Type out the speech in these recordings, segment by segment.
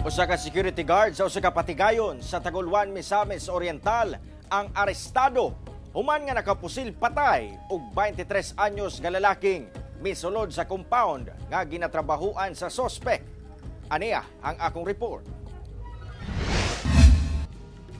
Usa ka security guard sa usa ka patigayon sa Tagolwan, Misamis Oriental ang arestado human nga nakapusil patay og 23 anyos nga lalaking misulod sa compound nga ginatrabahuan sa sospek. Ania ang akong report.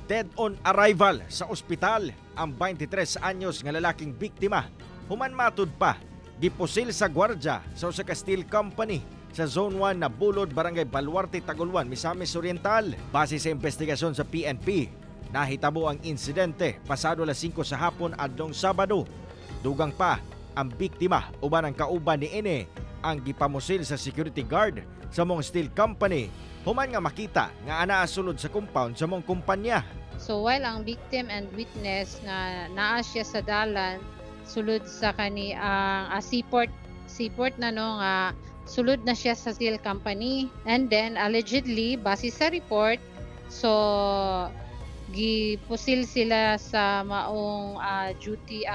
Dead on arrival sa ospital ang 23 anyos nga lalaking biktima human matud pa gipusil sa gwardya sa usa ka steel company sa Zone 1 na Bulod, Barangay Baluarte, Tagolwan, Misamis Oriental. Base sa investigasyon sa PNP, nahitabo ang insidente pasado alas 5 sa hapon adlong Sabado. Dugang pa, ang biktima uban ang kauban ni ini ang gipamusil sa security guard sa maong steel company human nga makita nga anaa sulod sa compound sa maong kumpanya. So while ang victim and witness nga naa siya sa dalan sulod sa kani ang seaport seaport na, no, nga sulod na siya sa steel company, and then allegedly, base sa report, so gipusil sila sa maong duty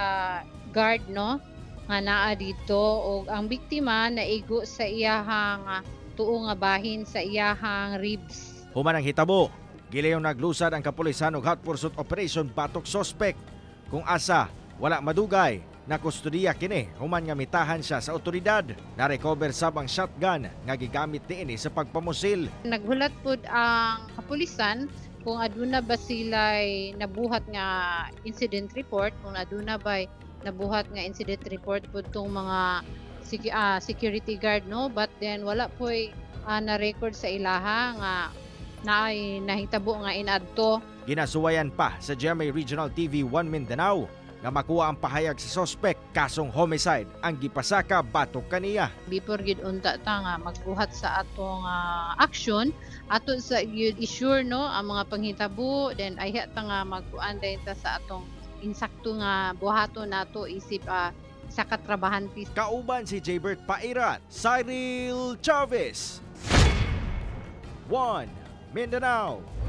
guard, no, nga naa dito, og ang biktima naigo sa iyahang tuo nga bahin sa iyahang ribs. Human ang hitabo, gilayong naglusad ang kapulisan og hot pursuit operation batok sospek. Kung asa, wala madugay, nakustudiya kini human nga mitahan siya sa otoridad. Na-recover sab ang shotgun nga gigamit niini sa pagpamusil. Naghulat pud ang kapulisan kung aduna ba sila'y nabuhat nga incident report, kung aduna ba nabuhat nga incident report pud tong mga security guard, no, but then wala po'y na-record sa ilaha nga naay nahitabo nga inadto. Ginasuwayan pa sa GMA Regional TV 1 Mindanao nga makuha ang pahayag sa sospek, kasong homicide ang gipasaka batok kaniya. Before gid unta ta nga magbuhat sa atong action, ato sa gyud i-sure, no, ang mga panghitabo, then ayha ta nga magkuan dayon ta sa atong insakto nga buhaton nato isip sa katrabahante. Kauban si Jaybert Pairat, Cyril Chavez. 1 Mindanao.